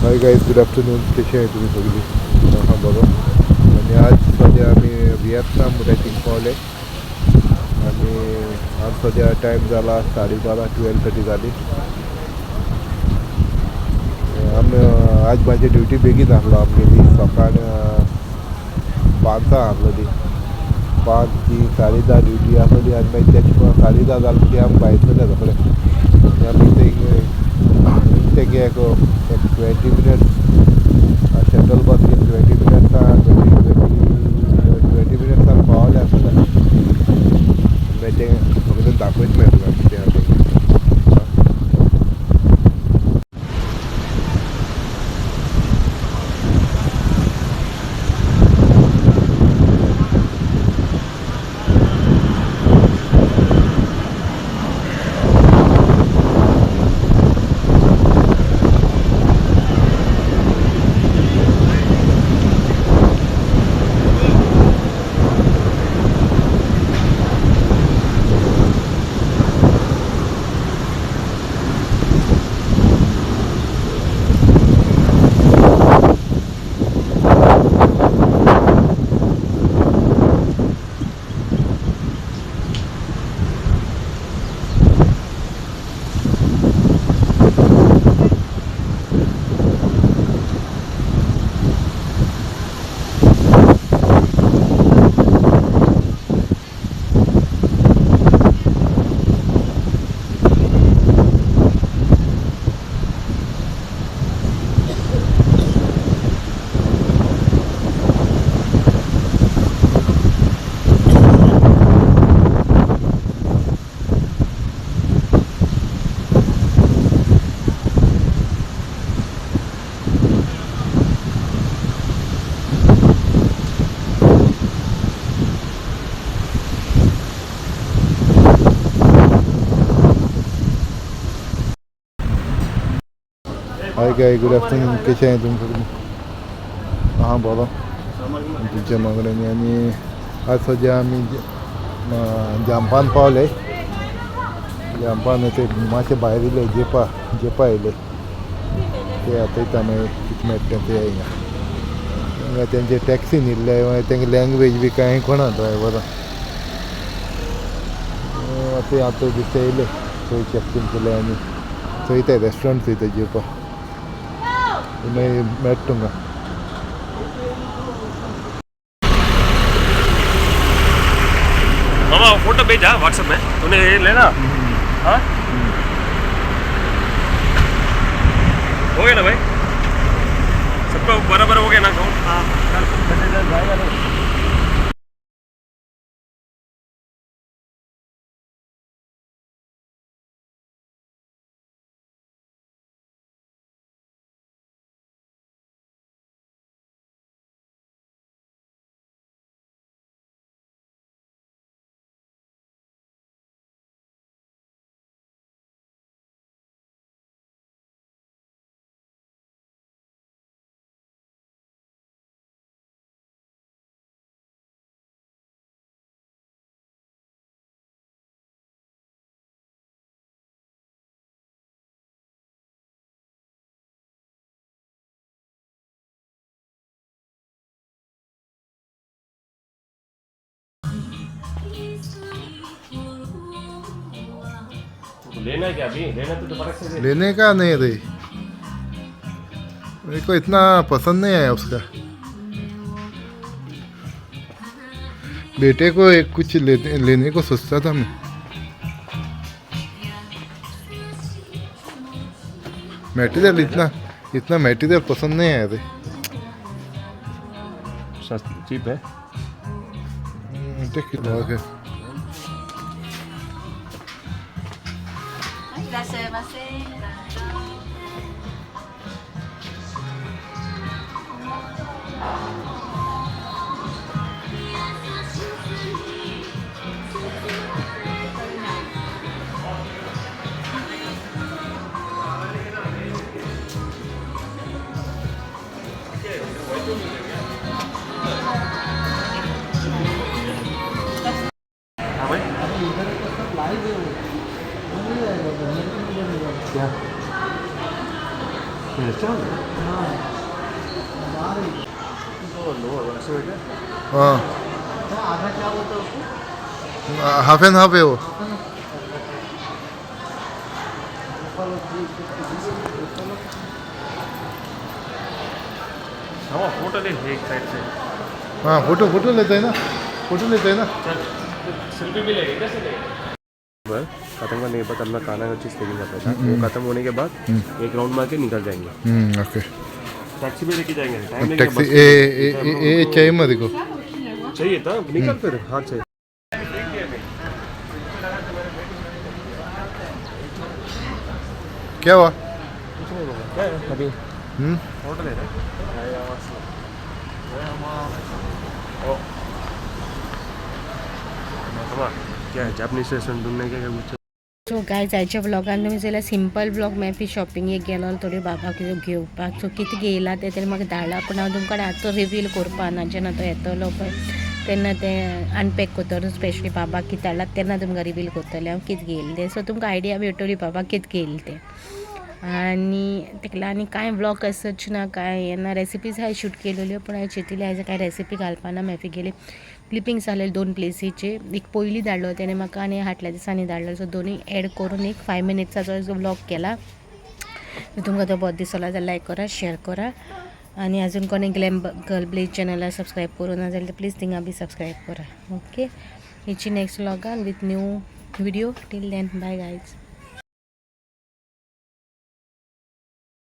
Hi guys, good afternoon. कशी आहे तुम्ही सगळी? हां, बरो. आनी आज सद्या आमी वियतनाम म्हणटा थिंग पावले आनी आज सद्या टायम जाला 12:30, 12:30 जाली. आमी आज मातशी ड्युटी बेगीन आहलो आमगेली. सकाळ 5 आहलोली, 5 ती 10:30 ड्युटी आहलोली. आनी मागीर तेचे 10:30 जालें म्हणटकीर आमी भायर सरले सगळे. आनी आमी तेंगे एक 20 मिनट्स शटल बस घेवन 20 मिनट्सान, 20 20 20 मिनट्सान पावले आसतले. मागीर तें सगळें दाखयत मागीर तुका कितें आहा तें. हाय गाय, गुड आफ्टरनून. कशें आहे तुमकां? हां, बरो तुमच्या मागण्यांनी. आनी आज सद्या आमी जांपान पावले. जांपान ते मातशे भायर येयले, जेपा जेपा येयले ते. आतां येता मागीर कितें मेळटा तें. हिंगा हिंगा तेंचे टॅक्सीन येयल्ले, मागीर तेंगे लँग्वेज बी कांय कोणा ड्रायव्हरा. आतां आतां दिसता येयले थंय चॅकीन केलें आनी थंय ते रेस्टॉरंट थंय जेवपा. मागीर मेळटा तुमकां. मामा, फोटो भेजा व्हाट्सएप में तूने, ये लेना. हाँ, हो गया ना भाई? सबको बराबर हो गया ना काउंट? हाँ. तो लेना है क्या अभी? लेना तो दोबारा से दे। लेने का नहीं रे, मेरे को इतना पसंद नहीं आया उसका. बेटे को एक कुछ लेने को सोचता था मैं. मटेरियल इतना इतना मटेरियल पसंद नहीं आया रे. चीप है. देख कितना है. いらっしゃいませ。 हाँ भाई. क्या? हाँ, हाफ एंड हाफ है वो। हाँ, फोटो ले एक साइड से। हाँ, फोटो फोटो लेते हैं ना, फोटो लेते हैं ना। चल, सेल्फी भी लेंगे, कैसे लेंगे? खत्म करने के बाद अपना खाना का चीज़ लेके जाता है, वो खत्म होने के बाद एक राउंड मार के निकल जाएंगे। ओके। टैक्सी भी लेके जाएंगे, टाइम लगेगा। टैक्सी बस ए ए ए ए चाहिए मेरे को। चाहिए था, निकल फिर हाथ से। क्या हुआ? क्या है अभी? फोटो ले रहे हैं। क्या है, जापानीज रेस्टोरेंट ढूंढने के कुछ? सो गायज, आयच्या व्लॉगान तुमी जाल्यार सिंपल व्लॉग मॅफी शॉपिंग एक गेलो थोडी बाबाक कितें घेवपाक। सो कितें घेयला तें तेणें म्हाका धाडला, पूण हांव तुमकां आतां रिवील करपा ना। जेन्ना तो येतलो पळय तेन्ना तें अनपॅक करतलो, स्पेशली बाबाक कितें धाडला तेन्ना तुमकां रिवील करतलें हांव कितें घेयलें तें। सो तुमकां आयडिया मेळटली बाबाक कितें घेयलें तें। आनी तेका आनी कांय व्लॉग आसच ना, कांय हें ना। रेसिपीज हांवें शूट केलेल्यो, पूण हांवें चिंतिल्लें आयज कांय रेसिपी घालपा ना। मॅफी गेली क्लिपिंग्स आसलेले दोन प्लेसीचे, एक पयलीं धाडलो तेणें म्हाका आनी फाटल्या दिसांनी धाडलो। सो दोनूय एड करून एक 5 मिनिट्साचो व्लॉग केला। तुमकां तो बरो दिसलो जाल्यार लायक करा, शेअर करा आनी अजून कोणी ग्लॅम गर्ल ब्लेज चॅनला सबस्क्रायब करूं ना जाल्यार प्लीज थिंगा बी सबस्क्रायब करा। ओके, हेची next व्लॉगान with new video. Till then, bye guys.